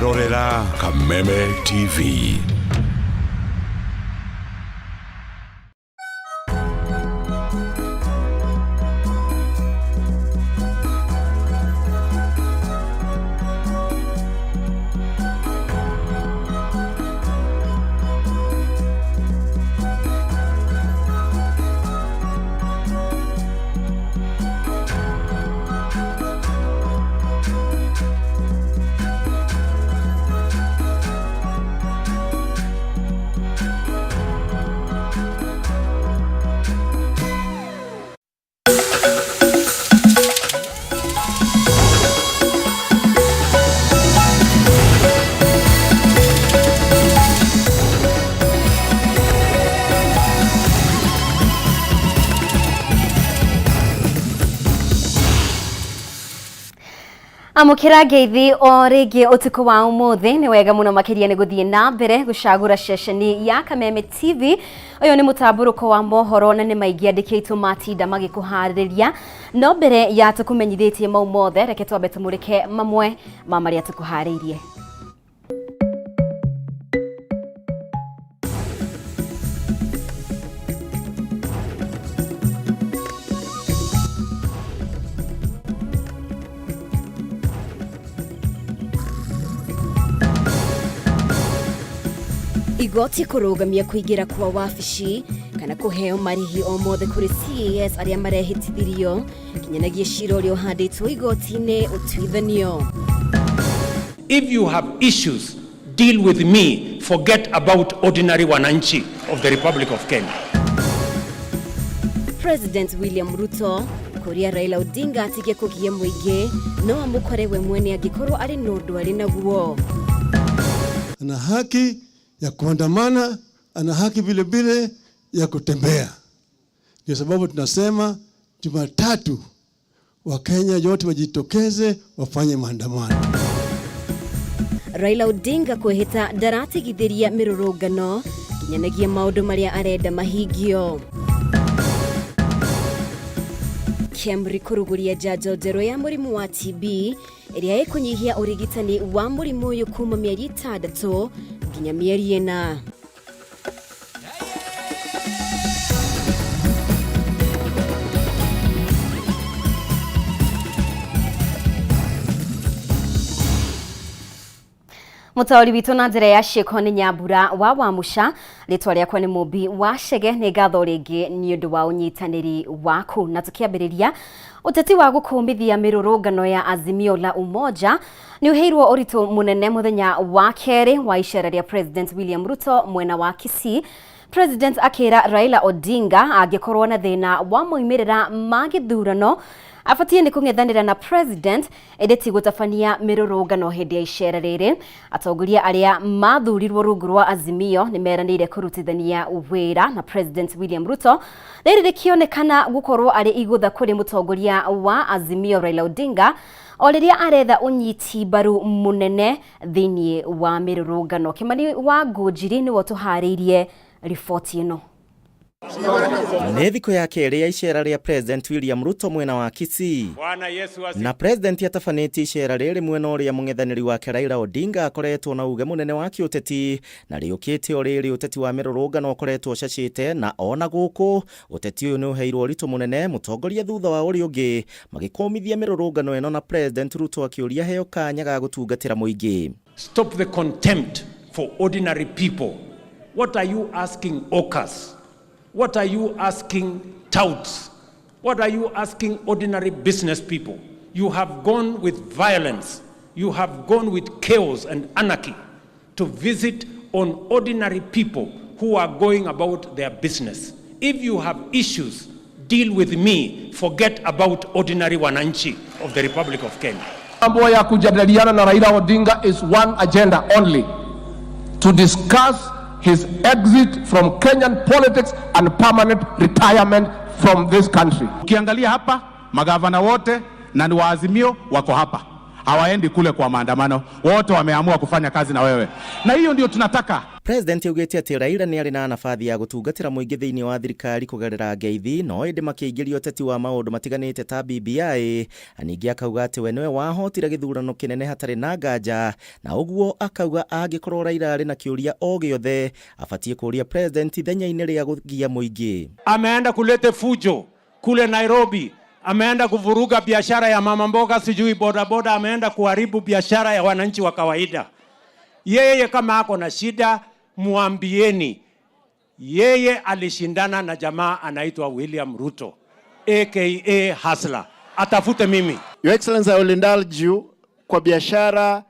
Ũrerorera Kameme TV. Amũkĩra ngeithi o rĩngĩ ũtukũ wa ũmũthĩ. Nĩ wega mũno makĩria nĩ gũthiĩ na mbere gũcagũra ceceni ya Kameme TV. Ũyũ nĩ mũtambũrũko wa mohoro na nĩ maingĩ andĩkĩtwo matinda magĩkũharĩrĩria, no mbere ya tũkũmenyithĩtie mau mothe, reke twambe tũmũrĩke mamwe ma marĩa tũkũharĩirie. Igoti kũrũgamia kũingĩra kwa wabici kana kũheo marĩhi o mothe kũrĩ CAS arĩa marehĩtithirio kinyanagia cira ũrĩa ũhandĩtwo igoti-inĩ ũtuithanio. If you have issues, deal with me. Forget about ordinary wananchi of the Republic of Kenya. President William Ruto kũria Raila Odinga atige kũgia mũingĩ, no amũkore we mwene angĩkorwo arĩ na ũndũ arĩ naguo. Ana haki ya kuandamana, ana haki vile vile ya kutembea. Ndio sababu tunasema Jumatatu Wakenya yote wajitokeze wafanye maandamano. Raila Odinga kwĩhĩta ndaratigithĩria mĩrũrũngano nginyanagia maũndũ marĩa arenda mahingio. KEMRI kũrugũria njanjo njerũ ya mũrimũ wa TB ĩrĩa ĩkũnyihia ũrigitani wa mũrimũ ũyũ kuma mĩeri 6 nginya mĩeri 4. Mũtaũri witũ na njĩra ya ciĩko nĩ Nyambura wa Wamuca. Rĩtwa rĩakwa nĩ Mũmbi wa Cege. Nĩ ngatho rĩngĩ nĩ ũndũ wa ũnyitanĩri waku. Na tũkĩambĩrĩria, ũteti wa gũkũmithia mĩrũrũngano ya Azimio la Umoja nĩ ũheirwo ũritũ mũnene mũthenya wa kerĩ wa icera rĩa President William Ruto mwena wa Kisii. President akĩra Raila Odinga angĩkorwo na thĩna wa moimĩrĩra ma gĩthurano, abatiĩ nĩ kũng'ethanĩra na President, ĩndĩ ti gũtabania mĩrũrũngano hĩndĩ ya icera rĩrĩ. Atongoria arĩa mathurirwo rungu rwa Azimio nĩ meranĩire kũrutithania wĩra na President William Ruto. Rĩrĩ rĩkĩonekana gũkorwo arĩ igũtha kũrĩ mũtongoria wa Azimio Raila Odinga o rĩrĩa aretha ũnyiti mbaru mũnene thĩinĩ wa mĩrũrũngano. Kĩmani wa Ngũnjiri nĩwe ũtũharĩirie riboti ĩno. Nĩ thikũ ya kerĩ ya icera rĩa President William Ruto mwena wa Kisii. Bwana Yesu asifiwe. Na President atabanĩtie icera rĩrĩ mwena ũrĩa mũng'ethanĩri wake Raila Odinga akoretwo na uge mũnene wa kĩũteti, na rĩũkĩte o rĩrĩ ũteti wa mĩrũrũngano ũkoretwo ũcacĩte, na ona gũkũ ũteti ũyũ nĩ ũheirwo ũritũ mũnene, mũtongoria thutha wa ũrĩa ũngĩ magĩkũmithia mĩrũrũngano ĩno, na President Ruto akĩũria heo kanya ga gũtungatĩra mũingĩ. Stop the contempt for ordinary people. What are you asking hawkers? What are you asking touts? What are you asking ordinary business people? You have gone with violence. You have gone with chaos and anarchy to visit on ordinary people who are going about their business. If you have issues, deal with me. Forget about ordinary wananchi of the Republic of Kenya. Mambo ya kujadiliana na Raila Odinga is one agenda only, to discuss his exit from Kenyan politics and permanent retirement from this country. Ukiangalia hapa magavana wote na ni wa Azimio wako hapa. Hawaendi kule kwa maandamano, wote wameamua kufanya kazi na wewe, na hiyo ndio tunataka. President augĩte atĩ Raila nĩ arĩ na nabathi ya gũtungatĩra mũingĩ thĩinĩ wa thirikari kũgerera ngeithi, no ĩndĩ makĩingĩria ũteti wa maũndũ matiganĩte ta BBI. Na ningĩ akauga atĩ we nĩwe wahotire gĩthurano kĩnene hatarĩ na nganja, na ũguo akauga angĩkorwo Raila arĩ na kĩũria o gĩothe abatiĩ kũũria president ithenya-inĩ rĩa kũgia mũingĩ. Ameenda kulete fujo kule Nairobi, ameenda kuvuruga biashara ya mama mboga, sijui bodaboda, ameenda kuharibu biashara ya wananchi wa kawaida. Yeye kama ako na shida, muambieni. Yeye alishindana na jamaa anaitwa William Ruto aka Hustler, atafute mimi. Your Excellency, I will indulge you kwa biashara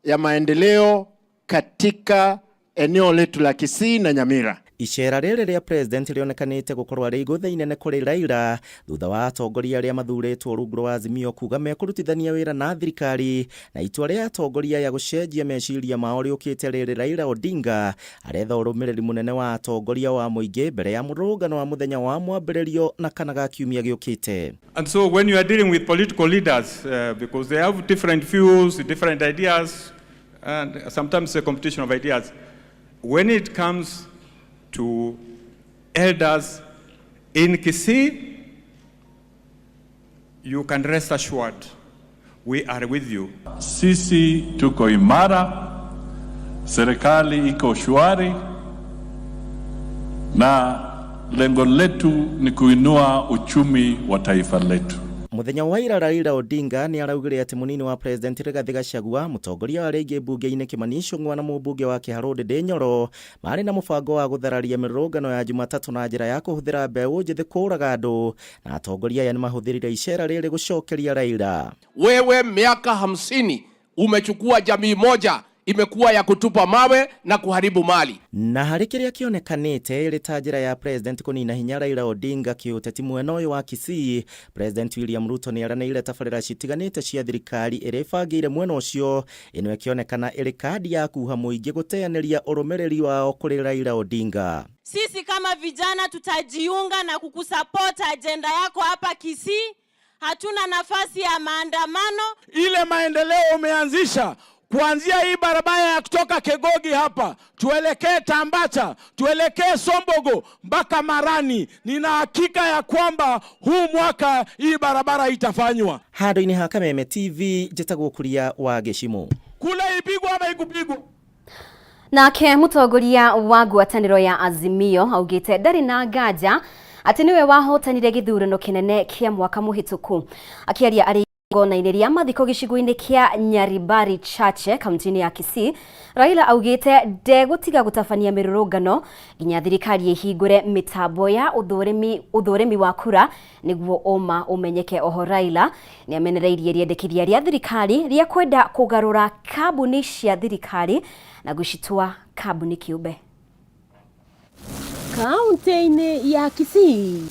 ya maendeleo katika eneo letu la Kisii na Nyamira. Icera rĩrĩ rĩa president rĩonekanĩte gũkorwo arĩ igũtha inene kũrĩ Raila thutha wa atongoria arĩa mathurĩtwo rungu rwa Azimio kuga mekũrutithania wĩra na thirikari, na itua rĩa atongoria aya gũcenjia meciria mao rĩũkĩte rĩrĩ Raila Odinga aretha ũrũmĩrĩri mũnene wa atongoria wa mũingĩ mbere ya mũrũrũngano wa mũthenya wa mwambĩrĩrio na kana ga kiumia gĩũkĩte. And so when you are dealing with political leaders, because they have different views, different ideas, and sometimes a competition of ideas, when it comes to elders in Kisii, you can rest assured we are with you. Sisi tuko imara, serikali iko shwari, na lengo letu ni kuinua uchumi wa taifa letu. Muthenya wa ira Raila Odinga nĩ araugire atĩ mũnini wa president Rigathi Gachagua, mũtongoria wa arĩa mbunge-inĩ Kimani Ichung'wa na mũmbunge wa Kiharu Ndindi Nyoro marĩ na mũbango wa gũthararia mĩrũrũngano ya Jumatatũ na njĩra ya kũhũthĩra mbeũ njĩthĩ kũũraga andũ, na atongoria aya nĩ mahũthĩrire icera rĩrĩ gũcokeria Raila. Wewe miaka 50 umechukua jamii moja imekuwa ya kutupa mawe na kuharibu mali. Na harĩ kĩrĩa kĩonekanĩte ĩrĩ ta njĩra ya president kũnina hinya Raila Odinga kĩũteti mwena ũyũ wa Kisii, President William Ruto nĩ aranĩire tabarĩra citiganĩte cia thirikari ĩrĩa ĩbangĩire mwena ũcio, ĩno ĩkĩonekana ĩrĩ kandi ya kuha mũingĩ gũteanĩria ũrũmĩrĩri wao kũrĩ Raila Odinga. Sisi kama vijana tutajiunga na kukusupport ajenda yako hapa Kisii. Hatuna nafasi ya maandamano. Ile maendeleo umeanzisha kuanzia hii barabara ya kutoka Kegogi hapa tuelekee Tambacha, tuelekee Sombogo mpaka Marani, nina hakika ya kwamba huu mwaka hii barabara itafanywa. Handũ-inĩ ha Kameme TV, njĩtagwo Kuria wa Gĩcimũ. Kule ipigwa ama ikupigwa? Nake mũtongoria wa ngwatanĩro ya Azimio augĩte ndarĩ na nganja atĩ nĩwe wahotanire gĩthurano kĩnene kĩa mwaka mũhĩtũku. Akĩaria arĩ igongona-inĩ rĩa mathiko gĩcigo-inĩ kĩa Nyaribari Chache kaunti-inĩ ya Kisii, Raila augĩte ndegũtiga gũtabania mĩrũrũngano nginya thirikari ĩhingũre mĩtambo ya ũthũrimi wa kura nĩguo ũma ũmenyeke. Oho Raila nĩamenereirie rĩendekithia rĩa thirikari rĩa kwenda kũgarũra kambuni cia thirikari na gũcitua kambuni kĩũmbe. Kaunti-inĩ ya Kisii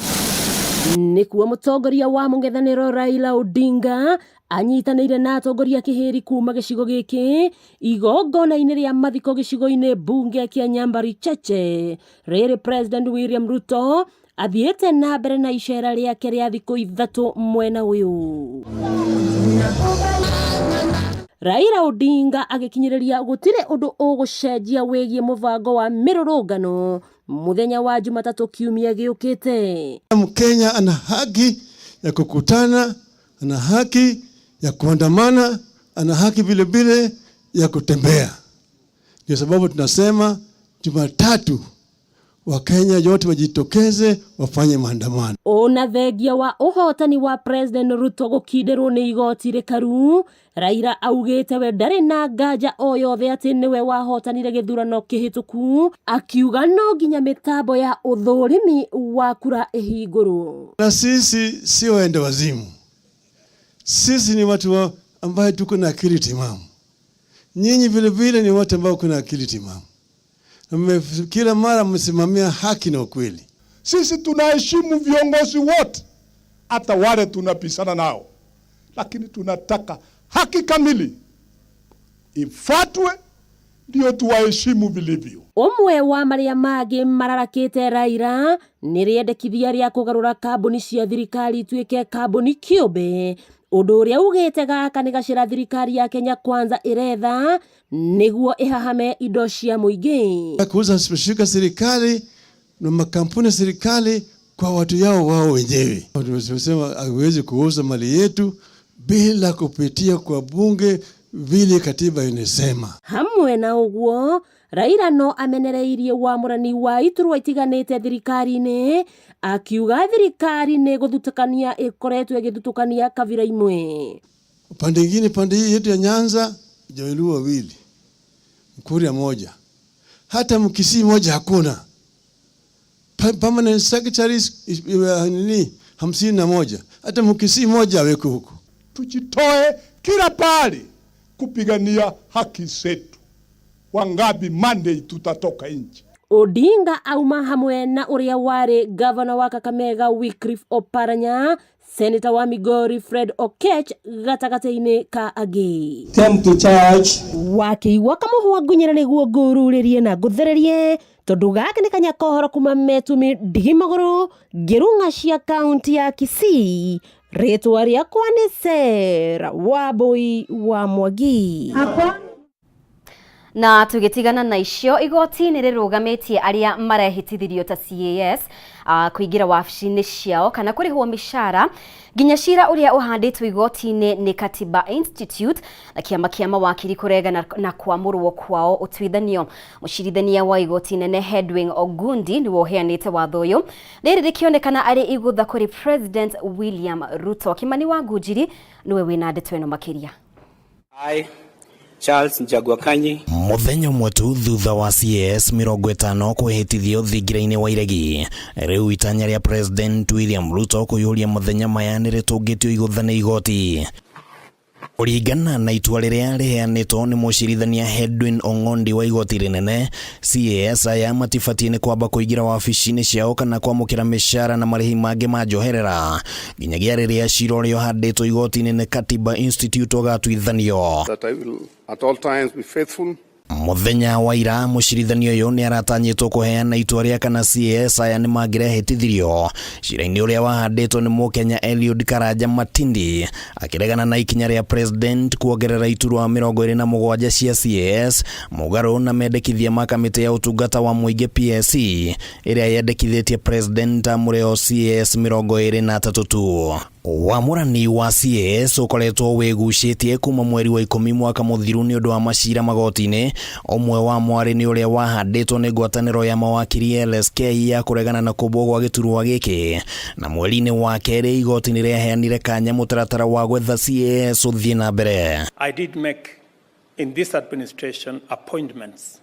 nĩkuo mũtongoria wa mũng'ethanĩro Raila Odinga anyitanĩire na atongoria kĩhĩri kuma gĩcigo gĩkĩ igongona-inĩ rĩa mathiko gĩcigo-inĩ mbunge kĩa Nyambari Cheche, rĩrĩ President William Ruto athiĩte na mbere na icera rĩake rĩa thikũ 3 mwena ũyũ. Raila Odinga agĩkinyĩrĩria gũtirĩ ũndũ ũgũcenjia wĩgiĩ mũbango wa mĩrũrũngano mũthenya wa Jumatatũ kiumia gĩũkĩte. Mkenya ana haki ya kukutana, ana haki ya kuandamana, ana haki vile vile ya kutembea. Ndio sababu tunasema Jumatatu Wakenya yote wajitokeze wafanye maandamano. Ona thengia wa ũhotani wa President Ruto gũkindĩrwo nĩ igoti rĩkaru, Raila augĩte we ndarĩ na nganja o yothe atĩ nĩwe wahotanire gĩthurano kĩhĩtũku, akiuga no nginya mĩtambo ya ũthũrimi wa kura ĩhingũrwo. Na sisi sio waenda wazimu, sisi ni watu ambaye tuko na akili timamu. Nyinyi vile vile ni watu ambao kuna akili timamu. Kila mara msimamia haki na ukweli. Sisi tunaheshimu viongozi wote, hata wale tunapishana nao, lakini tunataka haki kamili ifuatwe, ndio tuwaheshimu vilivyo. Ũmwe wa marĩa mangĩ mararakĩte Raila nĩ rĩendekithia rĩa kũgarũra kambuni cia thirikari ituĩke kambuni kĩũmbe, Ũndũ ũrĩa ugĩte gaka nĩ gacĩra thirikari ya Kenya Kwanza ĩretha nĩguo ĩhahame indo cia mũingĩ. Kuuza mashirika serikali na makampuni ya serikali kwa watu yao wao wenyewe. Tumesema hawezi kuuza mali yetu bila kupitia kwa bunge vile katiba inasema. Hamwe na ũguo, Raila no amenereirie wamũrani wa iturwa itiganĩte thirikari-inĩ, akiuga thirikari nĩ gũthutũkania ĩkoretwo ĩgĩthutũkania kabira imwe. Pande ingine, pande hii yetu ya Nyanza, Jaluo wawili, Mkuria moja, hata Mkisii moja hakuna. Permanent secretaries nini 51, hata Mkisii moja aweko huko. Tujitoe kila pahali kupigania haki zetu. Wangapi Monday tutatoka nje. Odinga auma hamwe na ũrĩa warĩ gavana wa Kakamega Wycliffe Oparanya, Senator wa Migori Fred Okech gatagatĩ-inĩ ka angĩ. Come to church. Wakĩigua kamũhwa ngunyĩra nĩguo ngũrurĩrie na ngũthererie tondũ gaka nĩ kanya kohoro kuma metumi ndigi magũrũ ngĩrung'a cia kaunti ya Kisii. Rĩtwa rĩakwa nĩ Sarah Wambui wa Mwangi. Na tugitigana na icio, igoti nĩ rĩrũgamĩtie arĩa marehĩtithirio ta CAS kũingĩra wabici-inĩ ciao kana kũrĩhwo mĩcara nginya cira ũrĩa ũhandĩtwo igoti-inĩ nĩ Katiba Institute na kĩama kĩa mawakiri kũregana na kwamũrwo kwao ũtuithanio. Mũcirithania wa igoti nene Hedwig Ogundi nĩwe ũheanĩte watho ũyũ, rĩrĩ rĩkĩonekana arĩ igũtha kũrĩ President William Ruto. Kimani wa Ngunjiri nĩwe wĩna ndeto ĩno makĩria. I, Charles Njagua Kanyi. Muthenya ũmwe tu thutha wa CAS 50 kwĩhĩtithio thingira-inĩ wa iregi, rĩu itanya rĩa President William Ruto kũiyũria mũthenya maya nĩ rĩtũngĩtio igũtha nĩ igoti. Kũringana na itua rĩrĩa rĩheanĩtwo nĩ mũcirithania Hedwin Ong'ondi wa igoti rĩnene, CAS aya matibatiĩ nĩ kwamba kũingĩra wabici-inĩ ciao kana kwamũkĩra mĩcara na marĩhi mangĩ ma njoherera nginyagia rĩrĩa cira ũrĩa ũhandĩtwo igoti-inĩ nĩ Katiba Institute ũgatuithanio. That I will at all times be faithful. Mũthenya wa ira mũcirithania ũyũ nĩ aratanyĩtwo kũheana itua rĩa kana CAS aya nĩ mangĩrehĩtithirio cira-inĩ ũrĩa wahandĩtwo nĩ mũkenya Eliud Karanja Matindi akĩregana na ikinya rĩa president kuongerera iturwa 27 cia CAS mũgarũ na mendekithia ma kamĩtĩ ya ũtungata wa mũingĩ PSC ĩrĩa yendekithĩtie president amũre o CAS 23 tu. Wamũrani wa CAS ũkoretwo wĩgucĩtie kuma mweri wa 10 mwaka mũthiru nĩ ũndũ wa macira magoti-inĩ. Ũmwe wa mwarĩ nĩ ũrĩa wahandĩtwo nĩ ngwatanĩro ya mawakiri LSK ya kũregana na kũmbwo gwa gĩturwa gĩkĩ, na mweri-inĩ wa kerĩ igoti nĩ rĩaheanire kanya mũtaratara wa gwetha CAS ũthiĩ na mbere. I did make in this administration appointments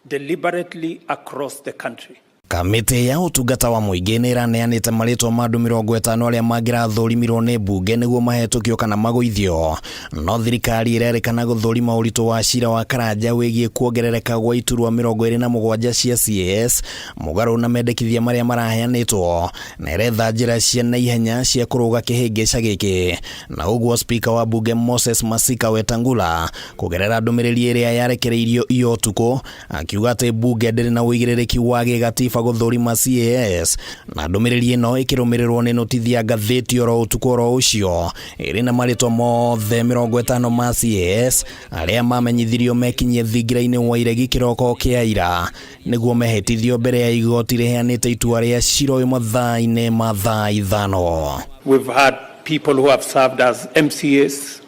deliberately across the country. Kamĩtĩ ya ũtungata wa mũingĩ nĩ ĩraneanĩte marĩtwa ma andũ 50 arĩa mangĩrathũrimirwo nĩ mbunge nĩguo mahetũkio kana magũithio, no thirikari ĩrerĩkana gũthũrima ũritũ wa cira wa Karanja wĩgiĩ kuongerereka gwa iturwa 27 cia CAS mũgarũ na mendekithia marĩa maraheanĩtwo, na ĩretha njĩra cia naihenya cia kũrũga kĩhĩngĩca gĩkĩ. Na ũguo Speaker wa mbunge Moses Masika Wetangula kũgerera ndũmĩrĩri ĩrĩa yarekereirio iyo ũtukũ akiuga atĩ mbunge ndĩrĩ na ũigĩrĩrĩki wa gĩgatiba gũthũrima CAS, na ndũmĩrĩri ĩno ĩkĩrũmĩrĩrwo nĩ notithi ya ngathĩti oro ũtukũ oro ũcio ĩrĩ na marĩtwa mothe 50 ma CAS arĩa mamenyithirio mekinyie thingira-inĩ wa iregi kĩroko kĩa ira nĩguo mehĩtithio mbere ya igoti rĩheanĩte itua rĩa cira ũyũ mathaa-inĩ ma thaa 5. We've had people who have served as MCAs,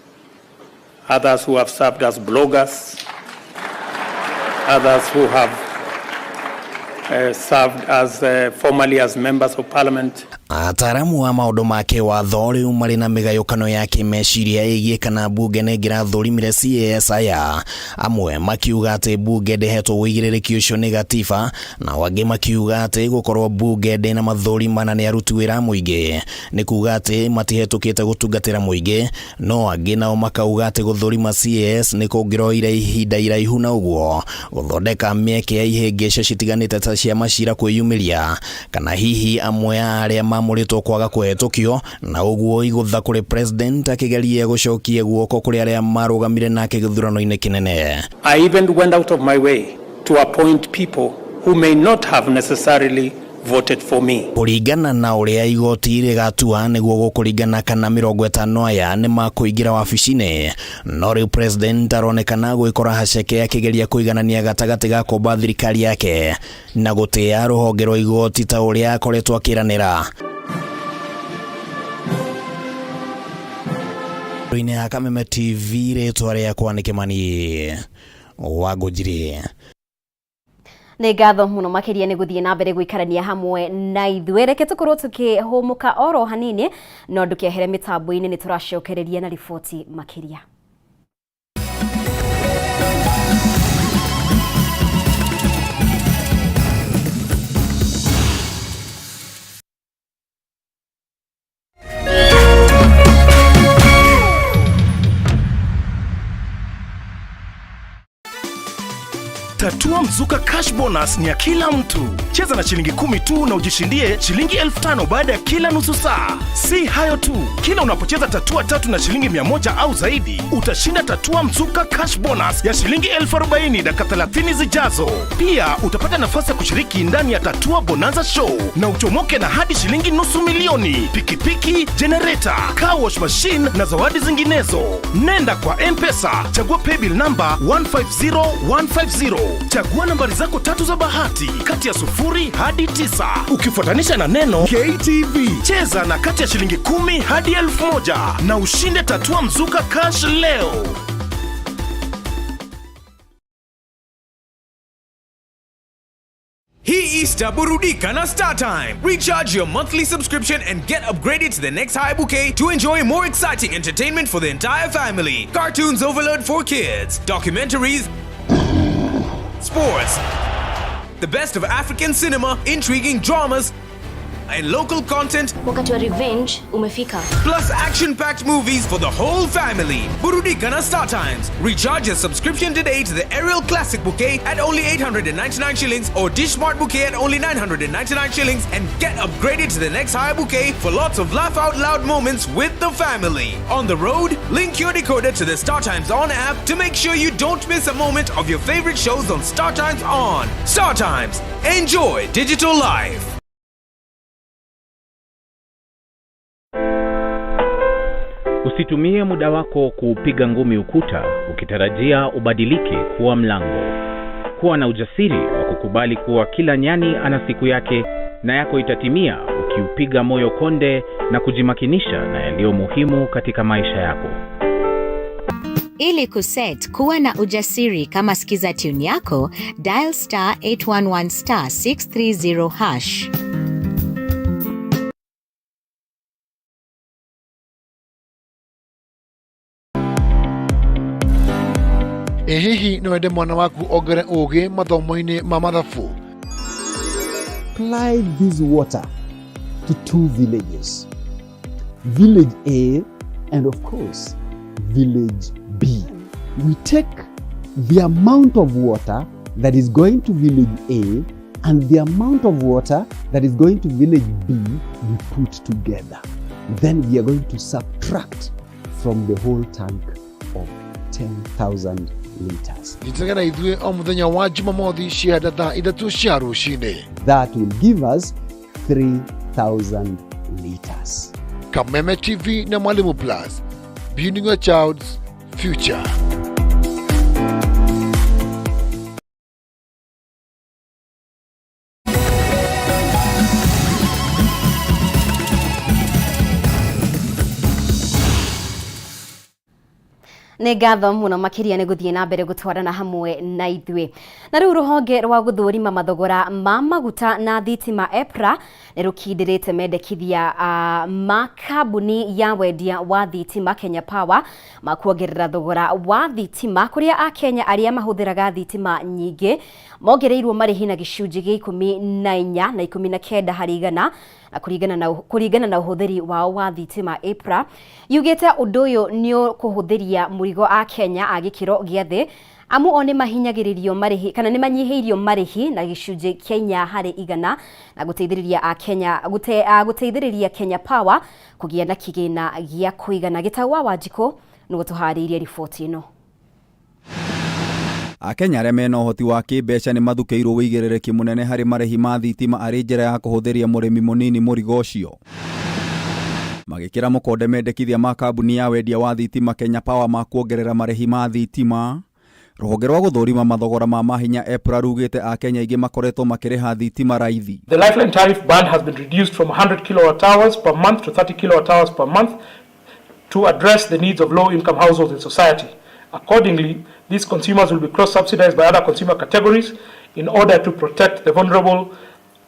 others who have served as bloggers, others who have served as formerly as members of parliament. Ataaramu a maũndũ ma kĩwatho rĩu marĩ na mĩgayũkano ya kĩmeciria ĩgiĩ kana mbunge nĩ ĩngĩrathũrimire CAS aya, amwe makiuga atĩ mbunge ndĩhetwo ũigĩrĩrĩki ũcio nĩ gatiba, nao angĩ makiuga atĩ gũkorwo mbunge ndĩna mathũrimana nĩ aruti wĩra a mũingĩ nĩ kuga atĩ matihetũkĩte gũtungatĩra mũingĩ, no angĩ nao makauga atĩ gũthũrima CAS nĩ kũngĩroire ihinda iraihu na ũguo gũthondeka mĩeke ya ihĩngĩca citiganĩte ta cia macira kwĩyumĩria, kana hihi amwe a arĩa mamũrĩtwo kwaga kũhetũkio, na ũguo igũtha kũrĩ president akĩgeria gũcokia guoko kũrĩ arĩa marũgamire nake gĩthurano-inĩ kĩnene. I even went out of my way to appoint people who may not have necessarily voted for me. Kũringana na ũrĩa igoti rĩgatua nĩguo gũkũringana kana 50 aya nĩ makũingĩra wabici-inĩ. No rĩu president aronekana gwĩkora haceke akĩgeria kũiganania gatagatĩ ga kũmba thirikari yake na gũtĩa rũhonge rwa igoti ta ũrĩa akoretwo akĩranĩra. Inĩ ya Kameme TV, rĩtwa rĩakwa nĩ Kĩmani wa Ngũnjiri. Nĩ ngatho mũno makĩria nĩ gũthiĩ na mbere gũikarania hamwe na ithuĩ. Reke tũkorwo tũkĩhũmũka oro hanini, no ndũkehere mĩtambo-inĩ, nĩ tũracokereria na riboti makĩria. Tatua Mzuka Cash Bonus ni ya kila mtu. Cheza na shilingi 10 tu na ujishindie shilingi 5,000 baada ya kila nusu saa. Si hayo tu, kila unapocheza tatua 3 na shilingi 100 au zaidi, utashinda Tatua Mzuka Cash Bonus ya shilingi 40,000 dakika 30 zijazo. Pia utapata nafasi ya kushiriki ndani ya Tatua Bonanza Show na uchomoke na hadi shilingi 500,000, pikipiki, generator, car wash machine na zawadi zinginezo. Nenda kwa M-Pesa, chagua paybill number 150150. Chagua nambari zako 3 za bahati kati ya 0 hadi 9 ukifuatanisha na neno KTV. Cheza na kati ya shilingi 10 hadi 1,000 na ushinde Tatua Mzuka Cash leo. Hii Easter burudika na StarTime. Recharge your monthly subscription and get upgraded to the next high bouquet to enjoy more exciting entertainment for the entire family. Cartoons overload for kids, documentaries, sports, the best of African cinema, intriguing dramas, and local content. Wakati wa revenge umefika. Plus action-packed movies for the whole family. Burudika na Star Times. Recharge your subscription today to the Aerial Classic Bouquet at only 899 shillings or Dish Smart Bouquet at only 999 shillings and get upgraded to the next higher bouquet for lots of laugh-out-loud moments with the family. On the road, link your decoder to the Star Times On app to make sure you don't miss a moment of your favorite shows on Star Times On. Star Times. Enjoy digital life. Usitumie muda wako kuupiga ngumi ukuta ukitarajia ubadilike kuwa mlango. Kuwa na ujasiri wa kukubali kuwa kila nyani ana siku yake na yako itatimia ukiupiga moyo konde na kujimakinisha na yaliyo muhimu katika maisha yako. Ili kuset kuwa na ujasiri kama skiza tune yako, dial star 811 star 630 hash. Ĩ hihi no wende mwana waku ongere ũgĩ mathomo-inĩ ma mathabu? Supply this water to 2 villages, Village A and of course Village B. We take the amount of water that is going to Village A and the amount of water that is going to Village B, we put together. Then we are going to subtract from the whole tank of 10,000 liters. Nyitanĩra na ithuĩ o mũthenya wa Jumamothi cianda thaa 3 cia rũcinĩ. That will give us 3,000 liters. Kameme TV na Mwalimu Plus, building your child's future. Nĩ ngatho mũno makĩria nĩ gũthiĩ na mbere gũtwarana hamwe na ithuĩ. Na rĩu rũhonge rwa gũthũrima mathogora ma maguta na thitima EPRA nĩ rũkindĩrĩte mendekithia ma kambuni ya wendia wa thitima Kenya Power ma kuongerera thogora wa thitima kũrĩa akenya arĩa mahũthĩraga thitima nyingĩ mongereirwo marĩhi na gĩcunjĩ gĩa 14 na 19 harĩ igana na kũringana na ũhũthĩri wao wa thitima. EPRA yugĩte ũndũ ũyũ nĩ ũkũhũthĩria mũrigo a Kenya a gĩkĩro gĩa thĩ amu o nĩ mahinyagĩrĩrio marĩhi kana nĩ manyihĩirio marĩhi na gĩcunjĩ kĩa 4 harĩ igana na gũteithĩrĩria a Kenya gũteithĩrĩria Kenya Power kũgĩa na kĩgĩna gĩa kũigana. Gĩtau wa Wanjikũ nĩguo tũharĩirie riboti ĩno. Akenya arĩa mena ũhoti wa kĩmbeca nĩ mathukĩirwo wĩigĩrĩrĩki mũnene harĩ marĩhi ma thitima arĩ njĩra ya kũhũthĩria mũrĩmi mũnini mũrigo ũcio. Magĩkĩra mũkonde mendekithia ma kambuni ya wendia wa thitima Kenya Power ma kuongerera marĩhi ma thitima. Rũhonge rwa gũthũrima mathogora ma mahinya EPRA rugĩte Akenya aingĩ makoretwo makĩrĩha thitima raithi. The lifeline tariff band has been reduced from 100 kilowatt hours per month to 30 kilowatt hours per month to address the needs of low income households in society. Accordingly, these consumers will be cross-subsidized by other consumer categories in order to protect the vulnerable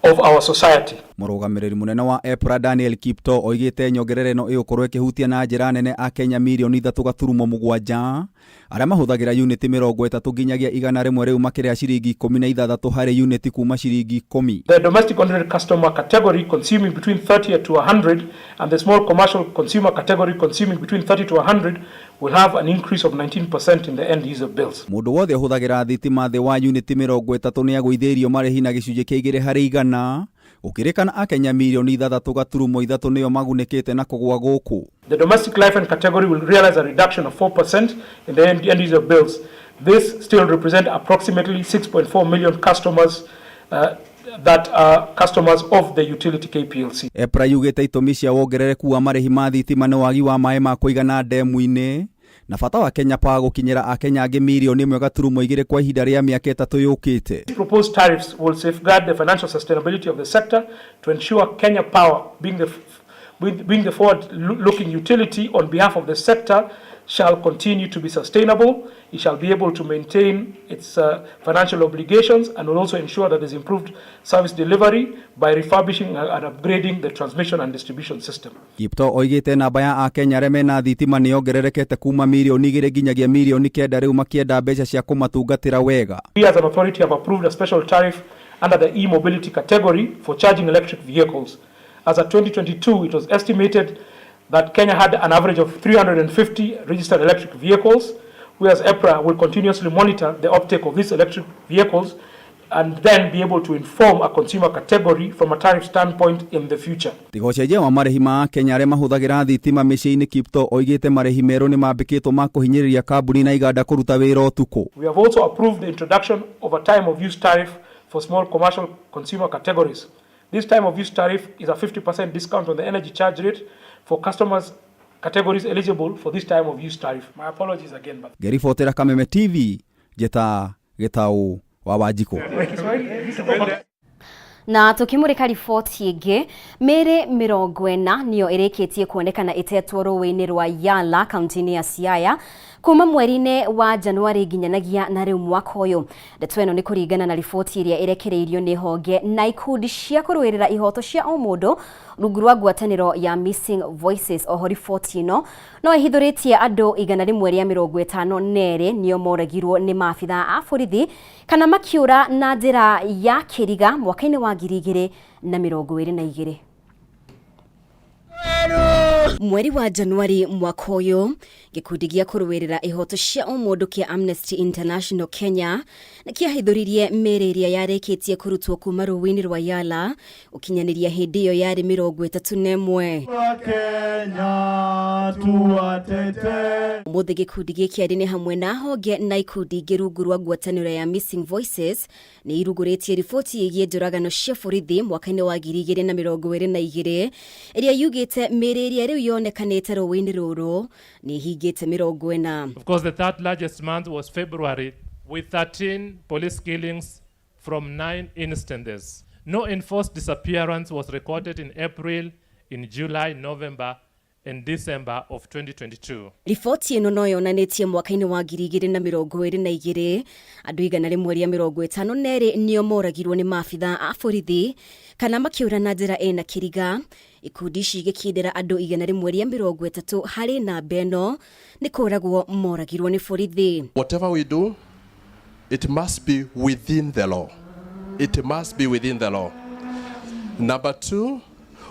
of our society. Mũrũgamĩrĩri mũnene wa EPRA Daniel Kiptoo oigĩte nyongerera ĩno ĩgũkorwo ĩkĩhutia na njĩra nene Akenya mirioni 3.7 arĩa mahũthagĩra uniti 30 nginyagia 100 rĩu makĩrĩha ciringi 16 harĩ uniti kuma ciringi 10. The domestic ordinary customer category consuming between 30 to 100 and the small commercial consumer category consuming between 30 to 100 will have an increase of 19% in the end user bills. Mũndũ wothe ũhũthagĩra thitima thĩ wa uniti 30 nĩagũithĩirio marĩhi na gĩcunjĩ kĩa 2 harĩ igana. Gũkĩrĩkana Akenya mirioni 6.3 nĩo magunĩkĩte na kũgũa gũkũ. The domestic lifeline category will realize a reduction of 4% in the end user bills. This still represents approximately 6.4 million customers that are customers of the utility KPLC. EPRA yugĩte itũmi cia wongerereku wa marĩhi ma thitima nĩ wagi wa maĩ ma kũigana ndemu-inĩ na bata wa Kenya Power gũkinyĩra Akenya angĩ mirioni 1.2 kwa ihinda rĩa mĩaka 3 yũkĩte. Proposed tariffs will safeguard the financial sustainability of the sector to ensure Kenya Power, being the forward-looking utility on behalf of the sector, shall continue to be sustainable. It shall be able to maintain its financial obligations and will also ensure that there is improved service delivery by refurbishing and upgrading the transmission and distribution system. Kiptoo oigĩte namba ya Akenya arĩa mena thitima nĩ yongererekete kuma mirioni 2 nginyagia mirioni 9 rĩu makĩenda mbeca cia kũmatungatĩra wega. We as an authority have approved a special tariff under the e-mobility category for charging electric vehicles. As at 2022, it was estimated that Kenya had an average of 350 registered electric vehicles, whereas EPRA will continuously monitor the uptake of these electric vehicles and then be able to inform a consumer category from a tariff standpoint in the future. Tiga ũcenjia wa marĩhi ma Kenya arĩa mahũthagĩra thitima mĩciĩ-inĩ, Kiptoo oigĩte marĩhi merũ nĩ mambĩkĩtwo ma kũhinyĩrĩria kambuni na iganda kũruta wĩra ũtukũ. We have also approved the introduction of a time of use tariff for small commercial consumer categories. This time of use tariff is a 50% discount on the energy charge rate for customers categories eligible for this time of use tariff. My apologies again. But Ngeribotera Kameme TV, Njeta Gĩtaũ wa Wanjikũ. Na tukimurika riboti ĩngĩ, mĩĩrĩ 40 nĩyo ĩrĩkĩtie kuonekana ĩtetwo rũĩ-inĩ rwa Yala kaunti-inĩ ya Siaya kuma mweri-inĩ wa Januari nginyanagia na rĩu mwaka ũyũ. Ndeto ĩno nĩ kũringana na riboti ĩrĩa ĩrekereirio nĩ honge na ikundi cia kũrũĩrĩra ihoto cia o mũndũ rungu rwa ngwatanĩro ya Missing Voices. Oho riboti ĩno no ĩhithũrĩtie andũ 152 nĩo moragirwo nĩ maabitha a borithi kana makiũra na njĩra ya kĩriga mwaka-inĩ wa 2022. Mweri wa Januari mwaka ũyũ, gĩkundi gĩa kũrũĩrĩra ihoto cia ũmũndũ kĩa Amnesty International Kenya nĩ kĩahithũririe mĩĩrĩ ĩrĩa yarĩkĩtie kũrutwo kuma rũĩ-inĩ rwa Yala gũkinyanĩria hĩndĩ ĩyo yarĩ 31. Ũmũthĩ gĩkundi gĩkĩ arĩ nĩ hamwe na honge na ikundi ingĩ rungu rwa ngwatanĩro ya Missing Voices nĩ irugũrĩtie riboti ĩgiĩ njũragano cia borithi mwaka-inĩ wa 2022 ĩrĩa yugĩte mĩĩrĩ ĩrĩa rĩu yonekanĩte rũĩ-inĩ rũrũ nĩ ĩhingĩte 40. Of course, the third largest month was February with 13 police killings from 9 instances. No enforced disappearance was recorded in April, in July, November, and December of 2022. Riboti ĩno no yonanĩtie mwaka-inĩ wa 2022 andũ 152 nĩo moragirwo nĩ maabitha a borithi kana makĩũra na njĩra ĩna kĩriga. Ikundi ici igĩkindĩra andũ 130 harĩ namba ĩno nĩ kũragwo moragirwo nĩ borithi. Whatever we do, it must be within the law. It must be within the law. Number two,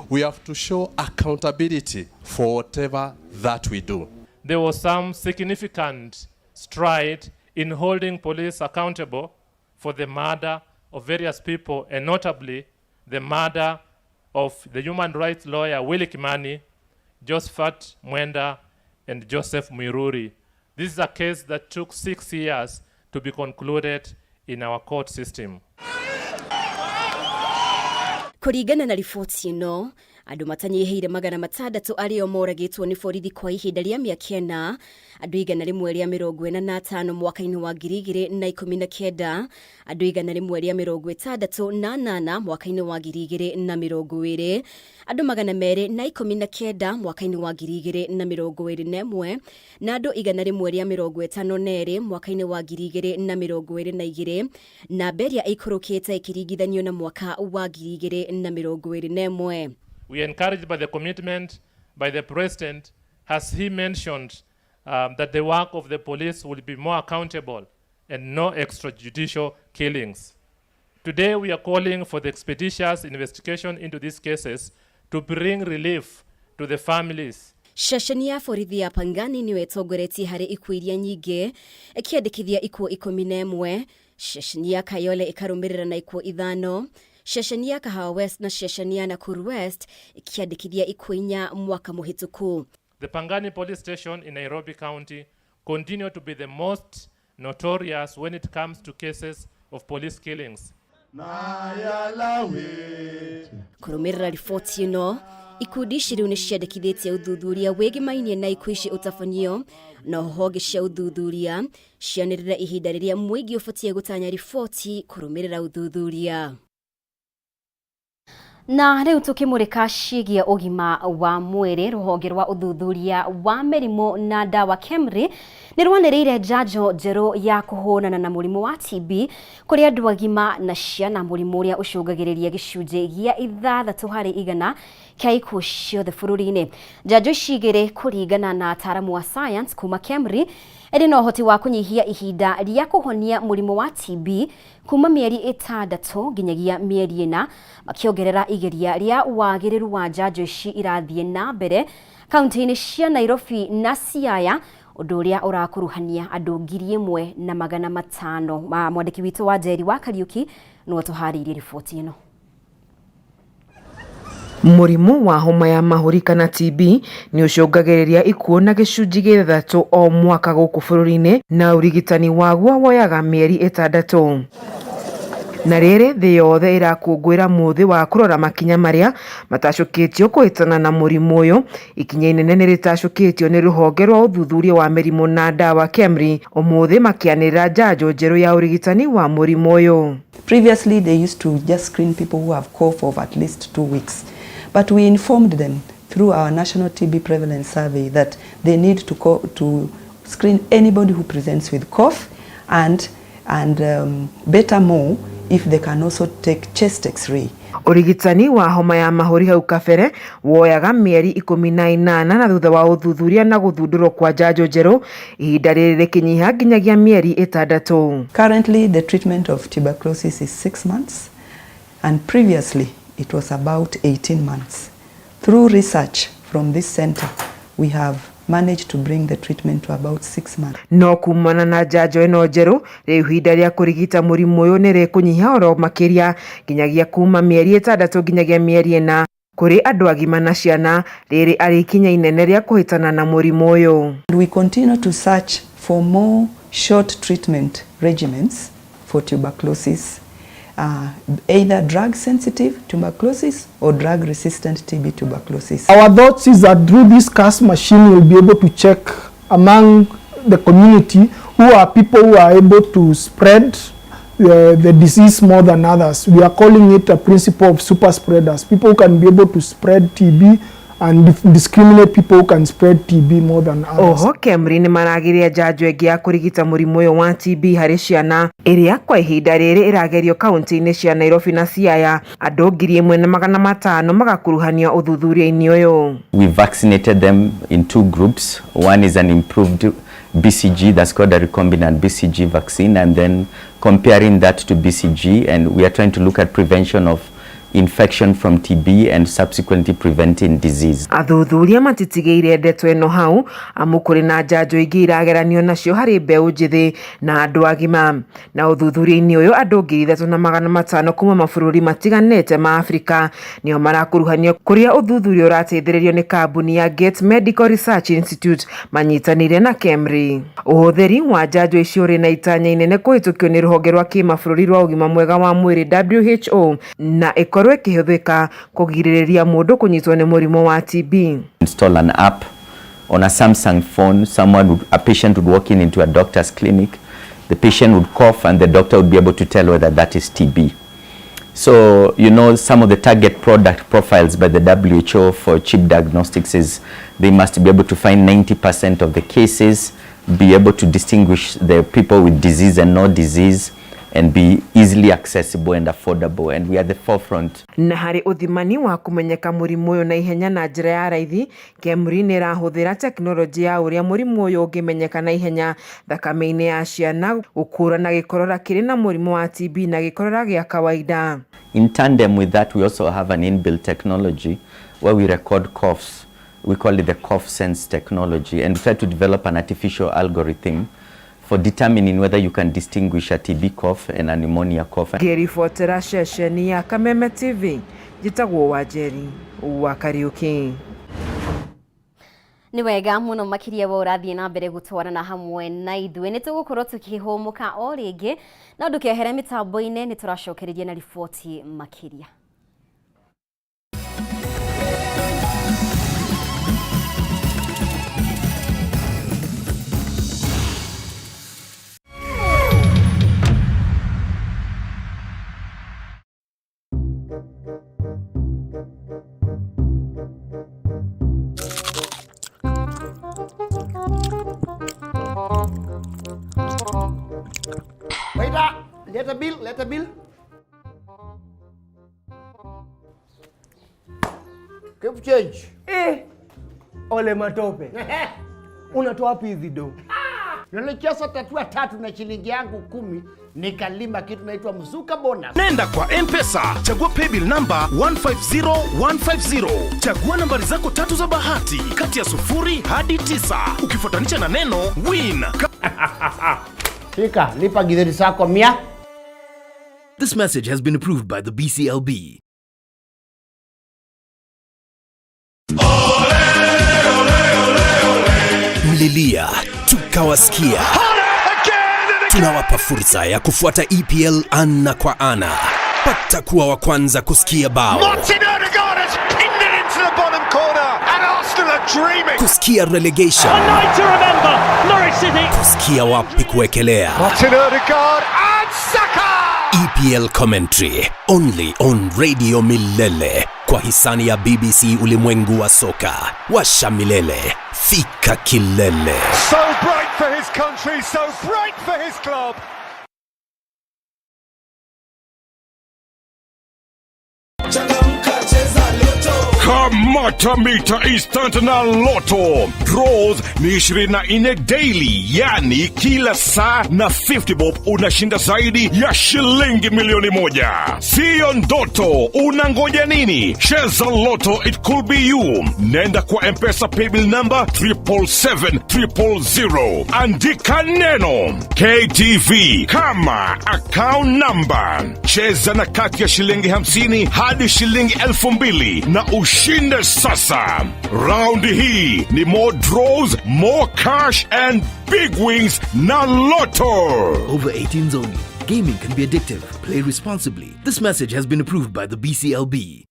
we have to show accountability for whatever that we do. There was some significant stride in holding police accountable for the murder of various people, and notably the murder of the human rights lawyer Willie Kimani, Josephat Mwenda, and Joseph Muiruri. This is a case that took 6 years to be concluded in our court system. Kũringana na riboti ĩno, andũ matanyihĩire 600 arĩo moragĩtwo nĩ borithi kwa ihinda rĩa mĩaka ĩna, andũ 145 mwaka-inĩ wa 2019, andũ 168 mwaka-inĩ wa 2020, andũ 219 mwaka-inĩ wa 2021 na andũ 152 mwaka-inĩ wa 2022, namba ĩrĩa ĩikũrũkĩte ĩkĩringithanio na mwaka wa 2021. We are encouraged by the commitment by the President, as he mentioned that the work of the police will be more accountable and no extrajudicial killings. Today we are calling for the expeditious investigation into these cases to bring relief to the families. Ceceni ya borithi ya Pangani nĩyo ĩtongoretie harĩ ikuũ iria nyingĩ, ĩkĩandĩkithia ikuũ 11, ceceni ya Kayole ĩkarũmĩrĩra na ikuũ 5, ceceni ya Kahawa West na ceceni ya Nakuru West ikĩandĩkithia ikuũ 4 mwaka mũhĩtũku. The Pangani Police Station in Nairobi County continue to be the most notorious when it comes to cases of police killings. Kũrũmĩrĩra riboti ĩno, ikundi ici rĩu nĩ ciandĩkithĩtie ũthuthuria wĩgĩmainie na ikuũ ici ũtabanio, na honge cia ũthuthuria cianĩrĩra ihinda rĩrĩa mũingĩ ũbatiĩ gũtanya riboti kũrũmĩrĩra ũthuthuria. Na rĩu tũkĩmũrĩka ciĩgiĩ ũgima wa mwĩrĩ, rũhonge rwa ũthuthuria wa mĩrimũ na ndawa KEMRI nĩ rwanĩrĩire njanjo njerũ ya kũhũrana na mũrimũ wa TB kũrĩ andũ agima na ciana, mũrimũ ũrĩa ũcũngagĩrĩria gĩcunjĩ gĩa 6% kĩa ikuũ ciothe bũrũri-inĩ. Njanjo ici igĩrĩ kũringana na ataaramu a science kuma KEMRI ĩrĩ na ũhoti wa kũnyihia ihinda rĩa kũhonia mũrimũ wa TB kuma mĩeri 6 nginyagia mĩeri 4, makĩongerera igeria rĩa wagĩrĩru wa njanjo ici irathiĩ na mbere kaunti-inĩ cia Nairobi na Siaya, ũndũ ũrĩa ũrakuruhania andũ 1500. Mwandĩki witũ wa Njeri wa Kariuki nĩwe tũharĩirie riboti ĩno. Mũrimũ wa homa ya mahũri kana TB nĩ ũcũngagĩrĩria ikuũ na gĩcunjĩ gĩa 3 o mwaka gũkũ bũrũri-inĩ, na ũrigitani waguo woyaga mĩeri 6. Na rĩrĩ thĩ yothe ĩrakũngũĩra mũthĩ wa kũrora makinya marĩa matacũkĩtio kũhĩtana na mũrimũ ũyũ, ikinya inene nĩ rĩtacũkĩtio nĩ rũhonge rwa ũthuthuria wa mĩrimũ na ndawa KEMRI ũmũthĩ makĩanĩrĩra njanjo njerũ ya ũrigitani wa mũrimũ ũyũ. Previously they used to just screen people who have cough of at least 2 weeks. But we informed them through our national TB prevalence survey that they need to screen anybody who presents with cough and better more if they can also take chest x-ray. Ũrigitani wa homa ya mahũri hau kabere woyaga mĩeri 18 na thutha wa ũthuthuria na gũthundũrwo kwa njanjo njerũ ihinda rĩrĩ rĩkĩnyiha nginyagia mĩeri 6. Currently the treatment of tuberculosis is 6 months and previously it was about 18 months. Through research from this center, we have managed to bring the treatment to about 6 months. No kumana na njanjo ĩno njerũ, rĩu ihinda rĩa kũrigita mũrimũ ũyũ nĩ rĩkũnyiha oro makĩria nginyagia kuma mĩeri 6 nginyagia mĩeri 4 kũrĩ andũ agima na ciana, rĩrĩ arĩ ikinya inene rĩa kũhĩtana na mũrimũ ũyũ. We continue to search for more short treatment regimens for tuberculosis. Either drug-sensitive tuberculosis or drug-resistant TB tuberculosis. Our thoughts is that through this CAS machine we'll be able to check among the community who are people who are able to spread the disease more than others. We are calling it a principle of super spreaders, people who can be able to spread TB and discriminate people who can spread TB more than others. Oho KEMRI nĩ maragiria njanjo ĩngĩ ya kũrigita mũrimũ ũyũ wa TB harĩ ciana ĩrĩa kwa ihinda rĩrĩ ĩragerio kaunti-inĩ cia Nairobi na Siaya, andũ 1500 magakuruhanio ũthuthuria-inĩ ũyũ. We vaccinated them in 2 groups. One is an improved BCG, that's called a recombinant BCG vaccine, and then comparing that to BCG, and we are trying to look at prevention of infection from TB and subsequently preventing disease. Athuthuria matitigĩire ndeto ĩno hau amu kũrĩ na njanjo ingĩ irageranio nacio harĩ mbeũ njĩthĩ na andũ agima. Na ũthuthuria-inĩ ũyũ andũ 3,500 kuma mabũrũri matiganĩte ma Afrika nĩo marakuruhanio kũrĩa ũthuthuria ũrateithĩrĩrio nĩ kambuni ya Gates Medical Research Institute manyitanĩire na KEMRI. Ũhũthĩri wa njanjo icio ũrĩ na itanya inene kũhĩtũkio nĩ rũhonge rwa kĩmabũrũri rwa ũgima mwega wa mwĩrĩ WHO na ĩkorwo ĩkĩhũthĩka kũgirĩrĩria mũndũ kũnyitwo nĩ mũrimũ wa TB. Install an app on a Samsung phone. A patient would walk into a doctor's clinic. The patient would cough and the doctor would be able to tell whether that is TB. So, you know, some of the target product profiles by the WHO for cheap diagnostics is they must be able to find 90% of the cases, be able to distinguish the people with disease and no disease, and be easily accessible and affordable. And we are the forefront. Na harĩ ũthimani wa kũmenyeka mũrimũ ũyũ na ihenya na njĩra ya raithi, KEMRI nĩ ĩrahũthĩra tekinoronjĩ ya ũrĩa mũrimũ ũyũ ũngĩmenyeka na ihenya thakame-inĩ ya ciana, gũkũũrana gĩkorora kĩrĩ na mũrimũ wa TB na gĩkorora gĩa kawaida. In tandem with that, we also have an inbuilt technology where we record coughs. We call it the cough sense technology, and we try to develop an artificial algorithm for determining whether you can distinguish a TB cough and a pneumonia cough. Ngĩribotera ceceni ya Kameme TV, njĩtagwo Wanjeri wa Kariuki. Nĩ wega mũno makĩria we ũrathiĩ na mbere gũtwarana hamwe na ithuĩ. Nĩ tũgũkorwo tũkĩhũmũka o rĩngĩ, no ndũkehere mĩtambo-inĩ, nĩ tũracokereria na riboti makĩria. Waiter, leta bill, leta bill. Keep change. Ole matope. Unatoa wapi hizi do? Nilicheza tatua 3 na shilingi yangu 10 nikalima kitu naitwa Mzuka bonus. Nenda kwa M-Pesa, chagua paybill number 150150. Chagua nambari zako 3 za bahati kati ya 0 hadi 9. Ukifuatanisha na neno win. Shika, lipa githeri zako 100. This message has been approved by the BCLB. Mlilia, tukawasikia. Tunawapa fursa ya kufuata EPL ana kwa ana. Pata kuwa wa kwanza kusikia bao. Martin Odegaard has pinned it into the bottom corner and Arsenal are dreaming. Kusikia relegation. A night to remember, Norwich City. Kusikia wapi kuwekelea. Martin Odegaard and Saka. EPL commentary only on Radio Milele kwa hisani ya BBC Ulimwengu wa Soka. Washa milele, fika kilele. So bright for his country, so bright for his club. Kamata mita instant na Lotto. Draws ni 24 daily, yani kila saa na 50 bob unashinda zaidi ya shilingi milioni 1. Siyo ndoto, unangoja nini? Cheza Lotto, it could be you. Nenda kwa M-Pesa paybill number 777 000. Andika neno KTV kama account number. Cheza na kati ya shilingi 50 hadi shilingi 2000 na ushinde sasa. Round hii ni more draws, more cash and big wins na Lotto. Over 18s only. Gaming can be addictive. Play responsibly. This message has been approved by the BCLB.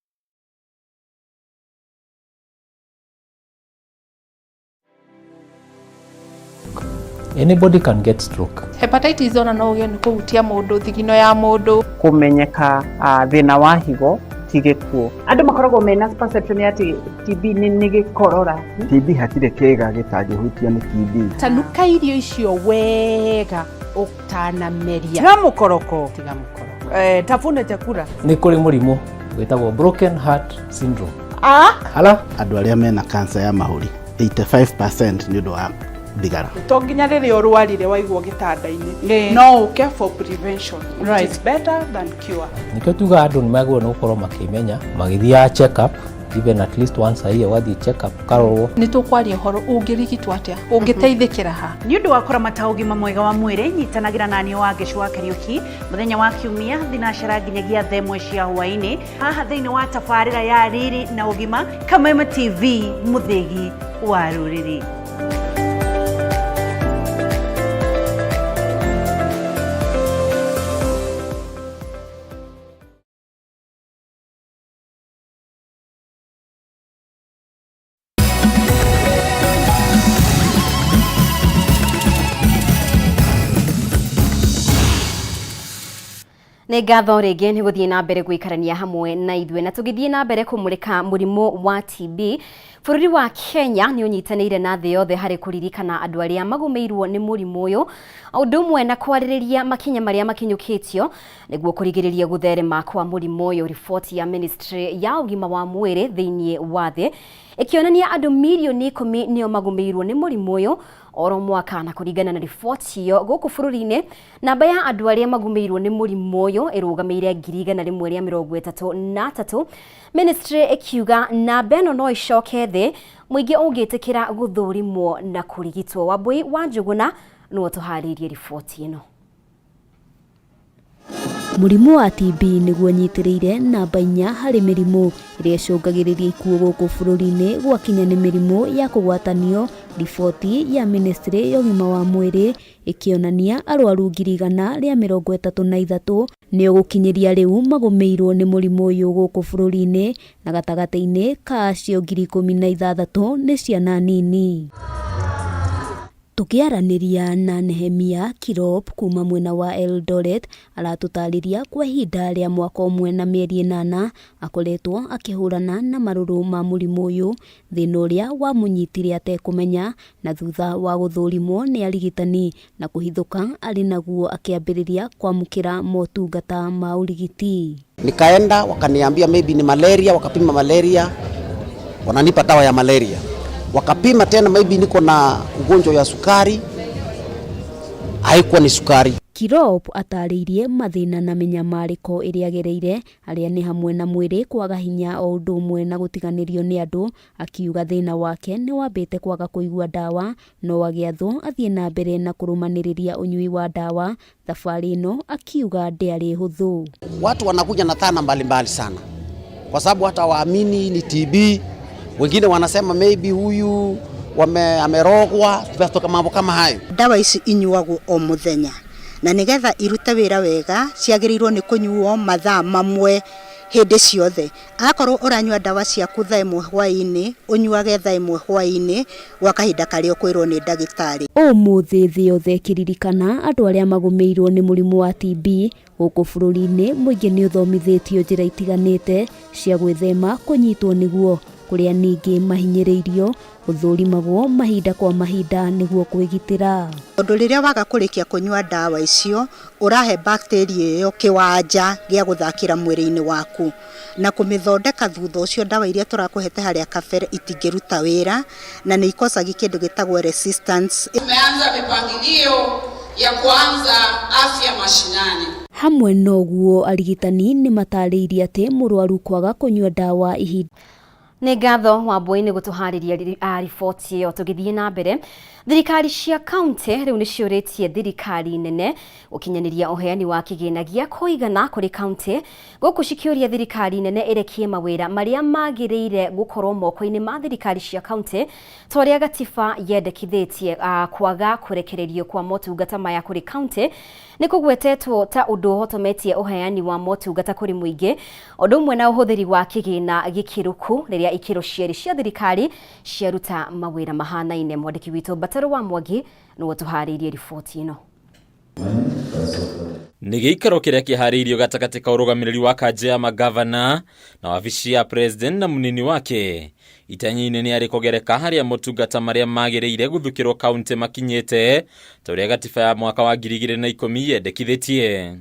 Anybody can get stroke. Hepatitis ona no ũgĩe nĩ kũhutia mũndũ thigino ya mũndũ. Kũmenyeka thĩna wa higo ti gĩkuũ. Andũ makoragwo mena perception ya atĩ TB nĩ gĩkorora. TB hatirĩ kĩĩga gĩtangĩhutio nĩ TB. Tanuka irio icio wega ũtanameria. Tiga mũkoroko. Tiga mũkoroko. Tafuna chakula. Nĩ kũrĩ mũrimũ wĩtagwo broken heart syndrome. Hala? Andũ arĩa mena cancer ya mahũri 85% nĩ ũndũ wa Thigara. To nginya rĩrĩa ũrwarire waigwo gĩtanda-inĩ, no ũke for prevention, which is better than cure. Nĩkĩo tugaga andũ nĩ magĩrĩirwo nĩ gũkorwo makĩmenya magĩthiaga check up even at least once a year, ũgathiĩ check up ũkarorwo. Nĩ tũkwaria ũhoro ũngĩrigitwo atĩa, ũngĩteithĩkĩra ha. Nĩ ũndũ wa kũramata ũgima mwega wa mwĩrĩ, nyitanagĩra na niĩ Wangeci wa Kariũki mũthenya wa Kiumia thinacara nginyagia thaa ĩmwe cia hwaĩ-inĩ haha thĩinĩ wa tabarĩra ya Riri na Ũgima, Kameme TV, mũthĩgi wa rũrĩrĩ. Nĩ ngatho rĩngĩ nĩ gũthiĩ na mbere gũikarania hamwe na ithuĩ, na tũgĩthiĩ na mbere kũmũrĩka mũrimũ wa TB, bũrũri wa Kenya nĩ ũnyitanĩire na thĩ yothe harĩ kũririkana andũ arĩa magũmĩirwo nĩ mũrimũ ũyũ, ũndũ ũmwe na kwarĩrĩria makinya marĩa makinyũkĩtio nĩguo kũrigĩrĩria gũtherema kwa mũrimũ ũyũ. Riboti ya Ministry ya ũgima wa mwĩrĩ thĩinĩ wa thĩ ĩkĩonania andũ mirioni 10 nĩo magũmĩirwo nĩ mũrimũ ũyũ oro mwaka, na kũringana na riboti ĩyo gũkũ bũrũri-inĩ namba ya andũ arĩa magũmĩirwo nĩ mũrimũ ũyũ ĩrũgamĩire 133,000. Ministry ĩkiuga namba ĩno no ĩcoke thĩ mũingĩ ũngĩtĩkĩra gũthũrimwo na kũrigitwo. Wambui wa Njũgũna nĩwe ũtũharĩirie riboti ĩno. Mũrimũ wa TB nĩguo ũnyitĩrĩire namba 4 harĩ mĩrimũ ĩrĩa ĩcũngagĩrĩria ikuũ gũkũ bũrũri-inĩ gwakinya nĩ mĩrimũ ya kũgwatanio. Riboti ya Ministry ya ũgima wa mwĩrĩ ĩkĩonania arwaru 133,000 nĩo gũkinyĩria rĩu magũmĩirwo nĩ mũrimũ ũyũ gũkũ bũrũri-inĩ, na gatagatĩ-inĩ ka acio 16,000 nĩ ciana nini. Tũkĩaranĩria na Nehemia Kirop kuma mwena wa Eldoret, aratũtarĩria kwa ihinda rĩa mwaka ũmwe na mĩeri 8 akoretwo akĩhũrana na marũrũ ma mũrimũ ũyũ, thĩna ũrĩa wamũnyitire atekũmenya, na thutha wa gũthũrimwo nĩ arigitani na kũhithũka arĩ naguo akĩambĩrĩria kwamũkĩra motungata ma ũrigiti. Nikaenda wakaniambia maybe ni malaria, wakapima malaria, wananipa dawa ya malaria. Wakapima tena maybe niko na ugonjwa ya sukari, haikuwa ni sukari. Kirop atarĩirie mathĩna na mĩnyamarĩko ĩrĩa agereire, arĩa nĩ hamwe na mwĩrĩ kwaga hinya o ũndũ ũmwe na gũtiganĩrio nĩ andũ. Akiuga thĩna wake nĩ wambĩte kwaga kũigua ndawa, no agĩathwo athiĩ na mbere na kũrũmanĩrĩria ũnyui wa ndawa. Thabarĩ ĩno akiuga ndĩarĩ hũthũ. Watu wanakuja na dhana mbalimbali sana, kwa sababu hata waamini ni TB, wengine wanasema maybe huyu amerogwa, mambo kama hayo. Ndawa ici inyuagwo o muthenya, na nigetha irute wĩra wega ciagĩrĩirwo nĩ kũnyuo mathaa mamwe hĩndĩ ciothe. Akorwo ũranyua ndawa ciaku thaa ĩmwe hwaĩ-inĩ, ũnyuage thaa ĩmwe hwaĩ-inĩ gwa kahinda karĩa ũkwĩrwo nĩ ndagĩtarĩ. Ũmũthĩ thĩ yothe ĩkĩririkana andũ arĩa magũmĩirwo nĩ mũrimũ wa TB gũkũ bũrũri-inĩ, mũingĩ nĩ ũthomithĩtio njĩra itiganĩte cia gwĩthema kũnyitwo nĩguo, kũrĩa ningĩ mahinyĩrĩirio gũthũrimagwo mahinda kwa mahinda nĩguo kwĩgitĩra. Tondũ rĩrĩa waga kũrĩkia kũnyua ndawa icio, ũrahe bacteria ĩyo kĩwanja gĩa gũthakĩra mwĩrĩ-inĩ waku, na kũmĩthondeka thutha ũcio ndawa iria tũrakũhete harĩa kabere itingĩruta wĩra, na nĩ ikosagi kĩndũ gĩtagwo resistance. Tumeanza mipangilio ya kuanza afya mashinani. Hamwe noguo arigitani nĩ matarĩirie atĩ mũrwaru kwaga kũnyua ndawa ihinda. Nĩ ngatho Wambui nĩ gũtũharĩria riboti ĩyo. Tũgĩthiĩ na mbere, thirikari cia kaunti rĩu nĩ ciũrĩtie thirikari nene gũkinyanĩria ũheani wa kĩgĩna gĩa kũigana kũrĩ kaunti, gũkũ cikĩũria thirikari nene ĩrekie mawĩra marĩa magĩrĩire gũkorwo moko-inĩ ma thirikari cia kaunti ta ũrĩa gatiba yendekithĩtie. Kwaga kũrekererio kwa motungata maya kũrĩ kaunti nĩ kũgwetetwo ta ũndũ ũhotometie ũheani wa motungata kũrĩ mũingĩ, ũndũ ũmwe na ũhũthĩri wa kĩgĩna gĩkĩrũku rĩrĩa ikĩro cierĩ cia thirikari ciaruta mawĩra mahanaine. Mwandĩki witũ Mbataro wa Mwangi nĩwe ũtũharĩirie riboti ĩno. Nĩ gĩikaro kĩrĩa kĩharĩirio gatagatĩ ka ũrũgamĩrĩri wa kanjũ ya magavana na wabici ya president na mũnini wake. Itanya inene arĩ kũgereka harĩa motungata marĩa magĩrĩire gũthukĩrwo kaunti makinyĩte ta ũrĩa gatiba ya mwaka wa 2010 yendekithĩtie.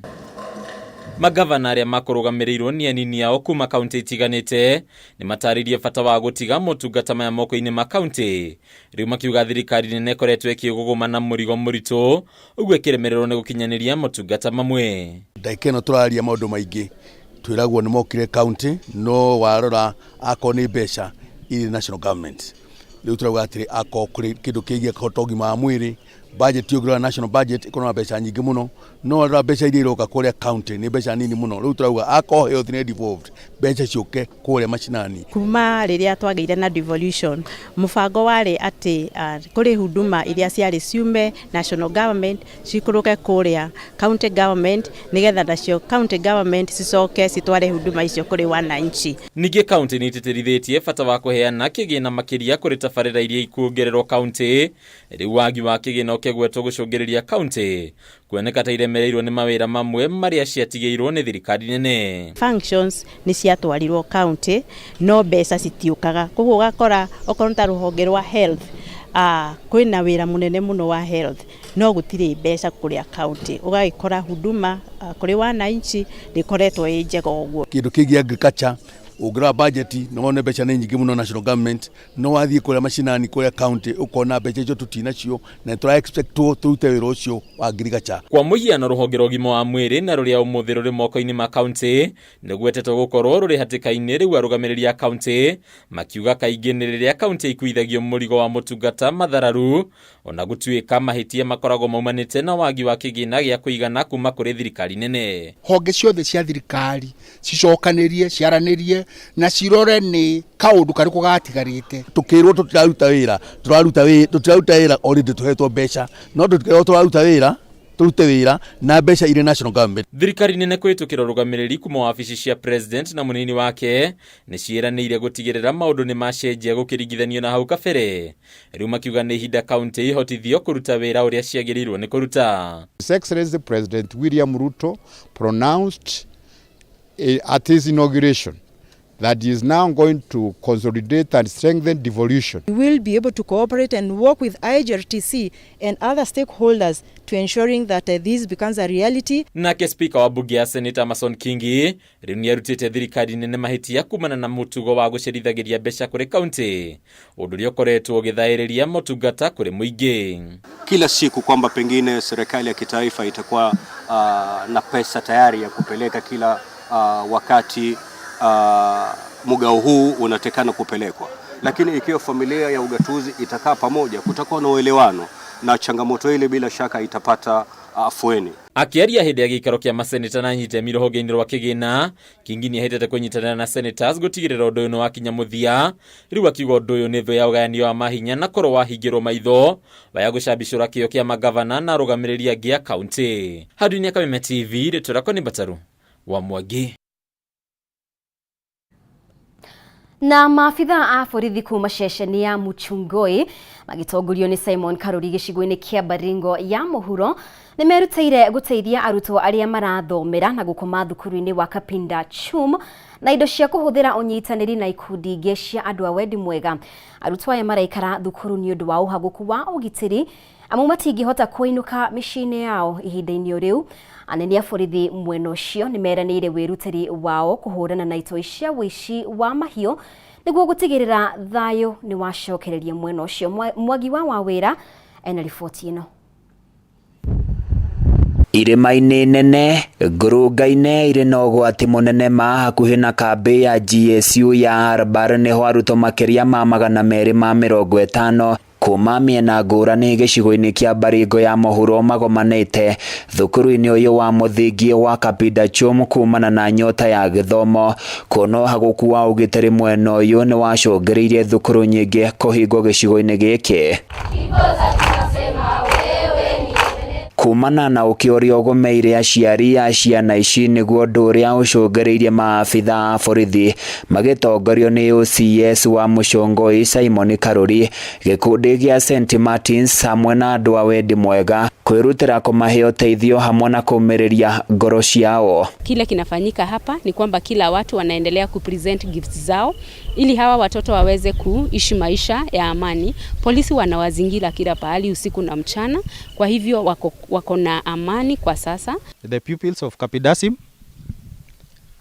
Magavana arĩa makũrũgamĩrĩirwo nĩ anini ao kuma kaunti itiganĩte nĩ matarĩirie bata wa gũtiga motungata maya moko-inĩ ma kaunti. Rĩu makiuga thirikari nene ĩkoretwo ĩkĩũgũgũma na mũrigo mũritũ ũguo ĩkĩremererwo nĩ gũkinyanĩria motungata mamwe. Ndagĩka ĩno tũraria maũndũ maingĩ twĩragwo nĩ mokire county no warora akorwo nĩ mbeca irĩ national government. Rĩu tũrauga atĩrĩ akorwo kũrĩ kĩndũ kĩgiĩ kũhota ũgima wa mwĩrĩ budget ũngĩrora national budget ĩkorwo na mbeca nyingĩ mũno no warora mbeca iria iroka kũrĩa county nĩ mbeca nini mũno. Rĩu tũrauga akorwo health nĩ devolved mbeca ciũke kũrĩa macinani. Kuma rĩrĩa twagĩire na devolution mũbango warĩ atĩ kũrĩ huduma iria ciarĩ ciume national government cikũrũke kũrĩa county government nĩgetha nacio county government cicoke citware huduma icio kũrĩ wananchi. Ningĩ kaunti nĩ itĩtĩrithĩtie bata wa kũheana kĩgĩna makĩria kũrĩ tabarĩra iria ikuongererwo kaunti. Rĩu wagi wa kĩgĩna ũkĩgwetwo gũcũngĩrĩria kaunti kuoneka ta iremereirwo nĩ mawĩra mamwe marĩa ciatigĩirwo nĩ thirikari nene. Functions nĩ ciatwarirwo county no mbeca citiũkaga, koguo ũgakora okorwo ta rũhonge rwa health kwĩna wĩra mũnene mũno wa health no gũtirĩ mbeca kũrĩa county, ũgagĩkora huduma kũrĩ wananchi ndĩkoretwo ĩ njega ũguo. Kĩndũ kĩgiĩ agriculture ũngĩrora budget no wone mbeca nĩ nyingĩ mũno national government no wathiĩ kũrĩa macinani kũrĩa county ũkona mbeca icio tũtinacio na tũra expect tũrute wĩra ũcio wa agriculture. Kwa mũhiano rũhonge rwa ũgima wa mwĩrĩ na rũrĩa ũmũthĩ rũrĩ moko-inĩ ma county nĩgwetetwo gũkorwo rũrĩ hatĩka-inĩ rĩu arũgamĩrĩri a county makiuga kaingĩ nĩ rĩrĩa county ikuithagio mũrigo wa motungata mathararu ona gũtuĩka mahĩtia makoragwo maumanĩte na wagi wa kĩgĩna gĩa kũigana kuma kũrĩ thirikari nene. Honge ciothe cia thirikari cicokanĩrie ciaranĩrie na cirore nĩ kaũndũ karĩkũ gatigarĩte. Tukĩrwo tũtiraruta wĩra tũraruta wĩra tũtiraruta wĩra already tũhetwo mbeca no tũtikĩrwo tũraruta wĩra tũrute wĩra na mbeca irĩ national government. Thirikari nene kũhĩtũkĩra ũrũgamĩrĩri kuma wabici cia president na mũnini wake nĩ ciĩranĩire gũtigĩrĩra maũndũ nĩ macenjia gũkĩringithanio na hau kabere. Rĩu makiuga nĩ ihinda kaunti ihotithio kũruta wĩra ũrĩa ciagĩrĩirwo nĩ kũruta. His Excellency President William Ruto pronounced at his inauguration that he is now going to consolidate and strengthen devolution. We will be able to cooperate and work with IHRTC and other stakeholders to ensuring that this becomes a reality. Nake Speaker wa bunge ya Senator Amason Kingi rĩu nĩarutĩte thirikari nene mahĩtia kumana na mũtugo wa gũcerithagĩria mbeca kũrĩ kaunti, ũndũ ũrĩa ũkoretwo ũgĩthaĩrĩria motungata kũrĩ mũingĩ. Kila siku kwamba pengine serikali ya kitaifa itakuwa na pesa tayari ya kupeleka kila wakati mgao huu unatekana kupelekwa, lakini ikiwa familia ya ugatuzi itakaa pamoja, kutakuwa na uelewano na changamoto ile bila shaka itapata afueni. Akĩaria hĩndĩ ya gĩikaro kĩa maseneta na nyitemi rũhonge-inĩ rwa kĩgĩna, Kingi nĩahĩtĩte kũnyitanĩra na senators gũtigĩrĩra ũndũ ũyũ nĩwakinya mũthia. Rĩu akiuga ũndũ ũyũ nĩ thũ ya ũgayanio wa mahinya na korwo wahingĩrwo maitho waya gũcambicũra kĩo kĩa magavana na arũgamĩrĩri angĩ a kaunti. Handũ-inĩ ya Kameme TV, rĩtwa rĩakwa nĩ Mbataru wa Mwangi. Na maabitha a borithi kuma ceceni ya Muchungoi magĩtongorio nĩ Simon Karuri gĩcigo-inĩ kĩa Baringo ya mũhuro nĩ merutĩire gũteithia arutwo arĩa marathomera na gũkoma thukuru-inĩ wa Kapinda Chum na indo cia kũhũthĩra ũnyitanĩri na ikundi ingĩ cia andũ a wendi mwega. Arutwo aya maraikara thukuru nĩ ũndũ wa ũhagũku wa ũgitĩri amu matingĩhota kũinũka mĩciĩ-inĩ yao ihinda-inĩ o rĩu. Anene a borithi mwena ũcio nĩ meranĩire wĩrutĩri wao kũhũrana na itoi cia ũici wa mahiũ nĩguo gũtigĩrĩra thayũ nĩ wacokereria mwena ũcio. Mwagi wa Wawĩra ena riboti ĩno. Irĩma-inĩ nene ngurunga-inĩ irĩ na ũgwati mũnene ma hakuhĩ na kambĩ ya GSU ya Arbar nĩho arutwo makĩria ma 250 kuma mĩena ngũrani gĩcigo-inĩ kĩa Baringo ya mũhuro magomanĩte thukuru-inĩ ũyũ wa mũthingi wa Kapinda Chum kumana na nyota ya gĩthomo. Kuona ũhagũku wa ũgitĩri mwena ũyũ nĩ wacũngĩrĩirie thukuru nyingĩ kũhingwo gĩcigo-inĩ gĩkĩ. Kumana na ũkĩ ũrĩa ũgũmĩire aciari a ciana ici nĩguo ũndũ ũrĩa ũcũngĩrĩirie maabitha a borithi magĩtongorio nĩ OCS wa Muchongoi Simon Karuri, gĩkundi gĩa St Martins hamwe na andũ a wendi mwega kwĩrutĩra kũmahe ũteithio hamwe na kũmĩrĩria ngoro ciao. Kile kinafanyika hapa ni kwamba kila watu wanaendelea kupresent gifts zao ili hawa watoto waweze kuishi maisha ya amani. Polisi wanawazingira kila pahali usiku na mchana, kwa hivyo wako na amani kwa sasa. The pupils of Kapidasim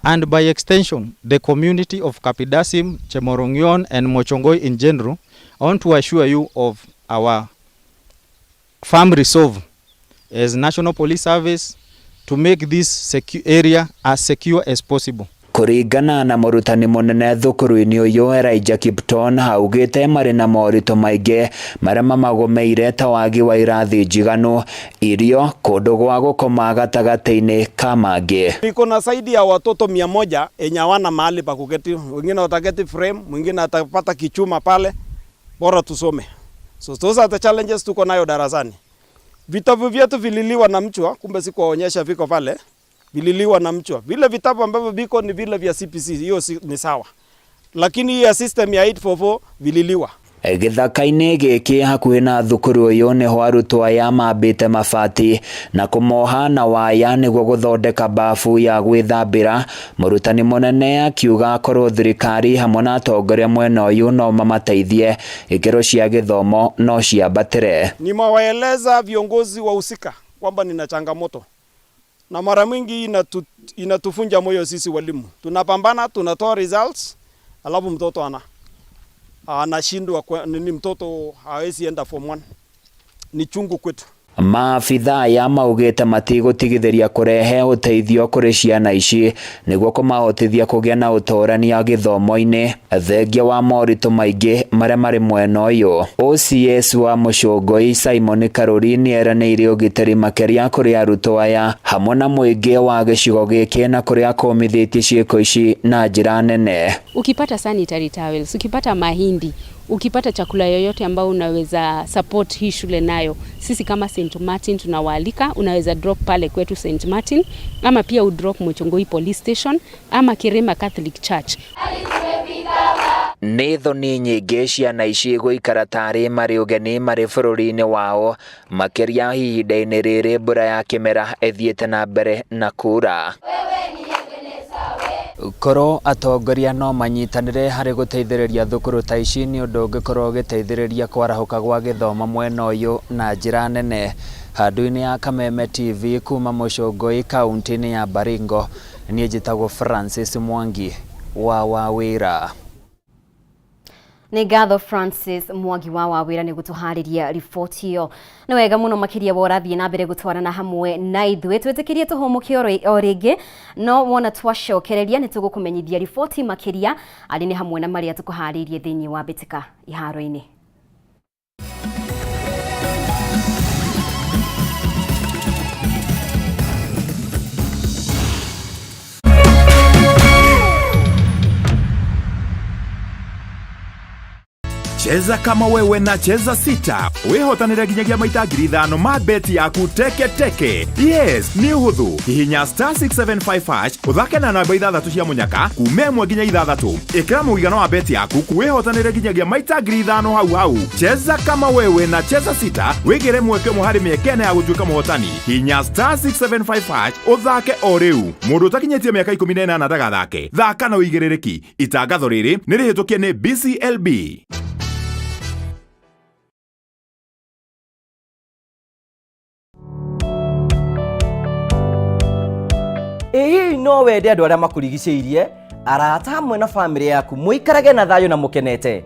And by extension, the community of Kapindasum, Chemorongion, and Mochongoi in general, I want to assure you of our firm resolve as National Police Service to make this area as secure as possible. Kũringana na mũrutani mũnene thukuru-inĩ ũyũ Elijah Kipton augĩte marĩ na moritũ maingĩ marĩa mamagũmĩire ta wagi wa irathi njiganu, irio, kũndũ gwa gũkoma gatagatĩ-inĩ ka mangĩ. Niko na zaidi ya watoto 100 enye hawana mahali pa kuketi, wengine wataketi frame, mwingine atapata kichuma pale, bora tusome. So those are the challenges tuko nayo darasani. Vitabu vyetu vililiwa na mchwa, kumbe sikuwaonyesha viko pale, vililiwa na mchwa. Vile vitabu ambavyo viko ni vile vya CPC, hiyo ni sawa, lakini hii ya system ya 844 vililiwa. Gĩthaka-inĩ gĩkĩ hakuhĩ na thukuru ũyũ nĩho arutwo aya mambĩte mabati na kũmoha na waya nĩguo gũthondeka bafu ya gwĩthambĩra. Mũrutani mũnene akiuga korwo thirikari hamwe na atongoria mwena ũyũ no mamateithie, ikĩro cia gĩthomo no ciambatĩre. Nimewaeleza viongozi wahusika kwamba nina changamoto na mara mingi inatufunja moyo sisi walimu. Tunapambana, tunatoa results, alafu mtoto anashindwa kwa nini, mtoto hawezi enda form 1. Ni chungu kwetu. Maabithaa aya maugĩte matigũtigithĩria kũrehe ũteithio kũrĩ ciana ici nĩguo kũmahotithia kũgĩa na ũtorania gĩthomo-inĩ thengia wa moritũ maingĩ marĩa marĩ mwena ũyũ. OCS wa Mũcũngũi Simon Karuri nĩeranĩire ũgitĩri makĩria kũrĩ arutwo aya hamwe na mũingĩ wa gĩcigo gĩkĩ na kũrĩa akũmithĩtie ciĩko ici na njĩra nene. Ukipata sanitary towels, ukipata mahindi, ukipata chakula yoyote ambao unaweza support hii shule nayo, sisi kama St. Martin tunawaalika, unaweza drop pale kwetu St. Martin, ama pia udrop Muchongoi Police Station ama Kirima Catholic Church. Nĩ thoni nyingĩ ciana ici gũikara tarĩ marĩ ũgeni marĩ bũrũri-inĩ wao, makĩria ihinda-inĩ rĩrĩ mbura ya kĩmera ĩthiĩte na mbere na kura. Korwo atongoria no manyitanĩre harĩ gũteithĩrĩria thukuru ta ici nĩ ũndũ ũngĩkorwo ũgĩteithĩrĩria kwarahũka gwa gĩthomo mwena ũyũ na njĩra nene. Handũ-inĩ ya Kameme TV kuma Mũcũngũi kaunti-inĩ ya Baringo, niĩ njĩtagwo Francis Mwangi wa Wawĩra. Nĩ ngatho Francis Mwangi wa Wawĩra nĩ gũtũharĩria riboti ĩyo. Nĩ wega mũno makĩria wa ũrathiĩ na mbere gũtwarana hamwe na ithuĩ, twĩtĩkĩrie tũhũmũke o rĩngĩ, no wona twacokereria nĩ tũgũkũmenyithia riboti makĩria arĩ nĩ hamwe na marĩa tũkũharĩirie thĩinĩ wa mbĩtĩka iharo-inĩ. Cheza kama wewe na Cheza Sita wihotanire nginyagia maita 5,000 ma beti yaku teke teke. Yes, nĩ ũhũthũ. Hihinya star 675 hash ũthake na namba 6 cia mũnyaka kuma 1 nginya 6. Ĩkĩra mũigana wa beti yaku wihotanire nginyagia maita 5,000 hau hau. Cheza kama wewe na Cheza Sita wĩgĩre mweke ũmwe harĩ mĩeke ĩna ya gũtuĩka mũhotani. Hihinya star 675 hash ũthake o rĩu. Mũndũ ũtakinyĩtie mĩaka 18 ndagathake. Thaka na ũigĩrĩrĩki. Itangatho rĩrĩ nĩ rĩhĩtũkie nĩ BCLB. Ĩ hihi no wende andũ arĩa makũrigicĩirie, arata hamwe na bamĩrĩ yaku mũikarage na thayũ na mũkenete?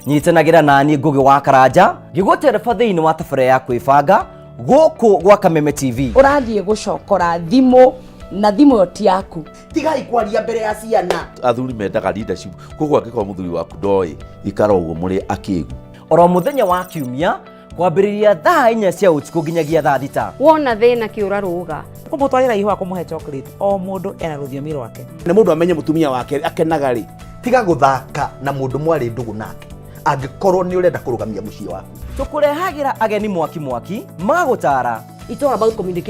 Nyitanagĩra naniĩ Ngũgĩ wa Karanja ngĩgũtereba thĩinĩ wa tabarĩra ya kwĩbanga gũkũ gwa Kameme TV. Ũrathiĩ gũcokora thimũ na thimũ ĩyo ti yaku. Tigai kwaria mbere ya ciana. Athuri mendaga leadership, koguo angĩkorwo mũthuri waku ndoĩ ikara ũguo mũrĩ akĩgu. Oro mũthenya wa kiumia kwambĩrĩria thaa 4 cia ũtukũ nginyagia thaa 6. Wona thĩna kĩũra rũga. Kũmũtwarĩra ihũa kũmũhe chocolate, o mũndũ ena rũthiomi rwake. Nĩ mũndũ amenye mũtumia wake akenaga rĩ, tiga gũthaka na mũndũ mwarĩ ndũgũ nake angĩkorwo nĩ ũrenda kũrũgamia mũciĩ waku. Tũkũrehagĩra ageni mwaki mwaki magũtara. It's all about communication.